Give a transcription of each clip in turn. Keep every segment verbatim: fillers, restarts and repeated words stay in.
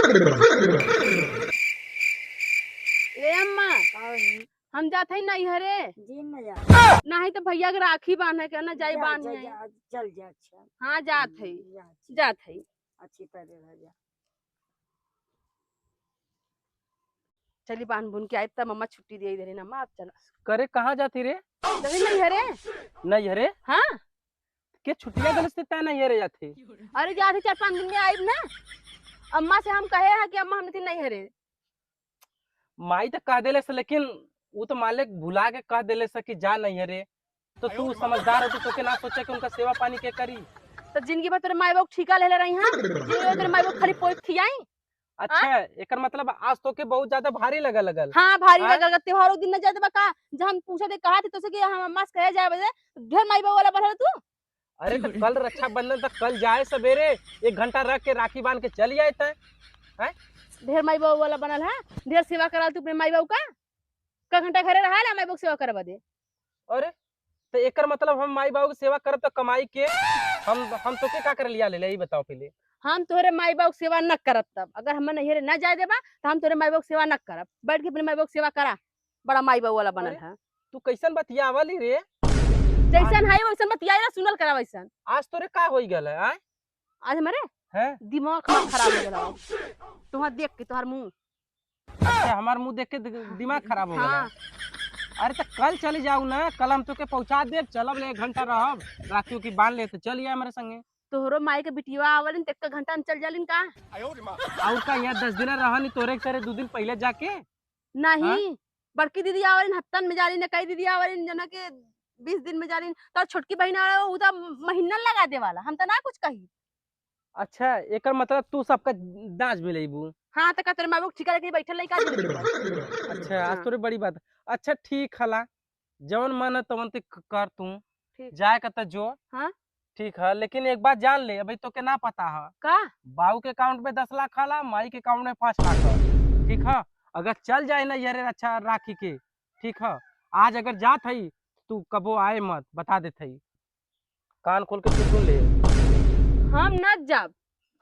ए अम्मा, का बहिनी? हम जात हई नैहरे। जी, न जा। नाही तो भैया के राखी बांधे के ना, जाई जा, बांध जा, आई। जा, चल जा, अच्छा। हाँ, जात हई। हम्म, जा, अच्छा। जात हई। अच्छी तरह रह जा। चली बांध बुन के आइब तब अम्मा छुट्टी दे दे रही ना अम्मा, आप चला। करे कहाँ जाती रे? चली नैहरे। नैहरे? हाँ। के छुट्टिया देले से तय नैहरे जाती? अरे जाती चार पाँच दिन में आइब ना। अम्मा से हम कहे हैं कि अम्मा हम नहीं नैहरे। माई तो कह देले से, लेकिन वो तो मालिक भुला के कह देले से कि जा नैहरे। तो तू समझदार हो तो तोके ना सोचे कि उनका सेवा पानी के करी? तो जिंदगी भर तोरे माई बाबू ठीका लेले रही, हाँ? जिंदगी भर तोरे माई बाबू खाली पोइत खियाई? अच्छा, हाँ? एकर मतलब आज तोके बहुत ज्यादा भारी लगे लगल। हाँ, भारी हाँ? लगे लगल। त्योहारों दिन न जाए देबा का? जब हम पूछा थे, कहा थे तोसे कि हम अम्मा से कहे जाए बजे, ढेर माई बाबू वाला बनल तू। अरे तो कल रक्षाबंधन, तो कल जाए सवेरे, एक घंटा रख के राखी बांध के चली आए तय। हैं? ढेर माई बाबू वाला बनल है, ढेर सेवा कराल तू अपने माई बाबू का। का घंटा घरे रहा ला माई बाबू के सेवा करे बदे। अरे तो एकर मतलब हम माई बाबू के सेवा करब तो कमाई के, हम हम तोके का करे लिया ले, ले, ई बताओ पहले। हम तोहरे माई बाबू के सेवा न करब तब, अगर हम नैहरे न जाए देबा तो हम तोहरे माई बाबू के सेवा न करब। बैठ के अपने माई बाबू के सेवा करा, बड़ा माई बाबू वाला बनल अरे, है। तू कैसन बतियावली रे? जैसन आज है वैसन बतियाई ला, सुनल करा वैसन। आज तोरे का होई गल है, आय? आज हमारे हैं? दिमाग खराब हो गया। तुहार देख के तुहार मुंह। अच्छा, हमार मुंह देख के दि-, दिमाग खराब हो गया। हाँ। अरे तो कल चली जाऊ ना, कल हम तोके पहुंचा देब, चलब ले एक घंटा रहब, राखी की बांध ले तो चल आए हमारे संगे। तोहरो माई के बिटिया आवलिन, तो एक घंटा में चल जालिन का? और का, यहाँ दस दिन रहनी तोरे के तरे दो दिन पहले जाके। नहीं, हाँ? बड़की दीदी आवलिन हफ्तन में जालिन, कई दीदी आवलिन जना के बीस दिन में जालिन, तो छोटकी बहिन आवे, उ तो महीनन लगा दे वाला, हम तो ना कुछ कही। अच्छा, एकर मतलब तू सबका दाज में लेबू? हाँ, तो का तोरे माई बाबू ठीका लेके बैठल लइका दे देबा? अच्छा, आज हाँ। तोरे बड़ी बात। अच्छा, ठीक हला, जवन मन है तवन ते क-, कर तू। ठीक। जाए का त जो। हाँ। ठीक है, लेकिन एक बात जान ले, अभी तोके ना पता है। का? बाऊ के अकाउंट में दस लाख हला, माई के अकाउंट में पाँच लाख है। ठीक है, अगर चल जाए ना ये रे अच्छा राखी के, ठीक है, आज अगर जात हई, तू कबो आए मत, बता देत हई। कान खोल के तू सुन ले। हम न जाब,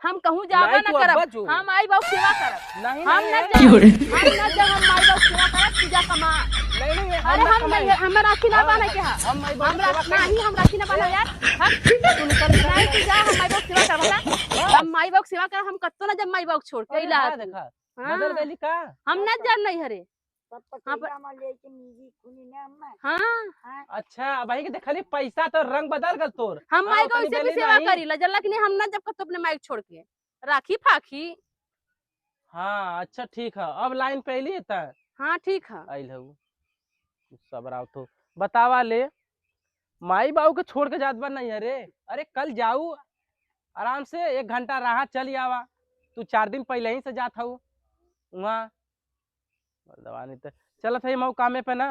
हम कहूँ जाबा नहीं, न तू अब्बा करब। जो। हम माई बाबू सेवा करब। नहीं, हम नहीं, न नहीं। जाब, हम न जाब, हम माई बाबू सेवा करब, तू जा कमा। नहीं, नहीं, हम अरे ना हम कमाई। नहीं, हम राखी ना हम, बांधे के है। हम माई बाबू हम सेवा रा-, करब। नहीं, हम राखी ना बांधे यार। हम, तू निकल जा। नहीं, तू जा, हम माई बाबू सेवा करब, बता। बस। हम माई बाबू सेवा करब, हम कत्तो न जाब माई बाबू छोड़ के, अरे इला हाँ, तू। देखा, हाँ। बदल गइली का? हम न जाब नैहरे। तब हाँ, पर पतोहिया हमार लेके म्यूजिक सुनी ना अम्मा। हाँ। हाँ। अच्छा, अब वही के देखली, पैसा तो रंग बदल गल तोर। हम हाँ, माई के उतनी वैसे भी देली सेवा नहीं। करी ला, जल्ला कि नहीं, हम ना जब कतो अपने माई के छोड़ के। राखी फाखी। हाँ, अच्छा, ठीक है। अब लाइन पे अइली त? हाँ, ठीक है। आइल हऊ। सब राव तो बतावा ले, माई बाबू के छोड़ के जात बा नहीं है रे। अरे, कल जाऊ, आराम से एक घंटा रहा, चली आवा। तू चार दिन पहले ही से जात हऊ वहाँ। मर्दवा नहीं तो चलत है मऊ कामे पे ना।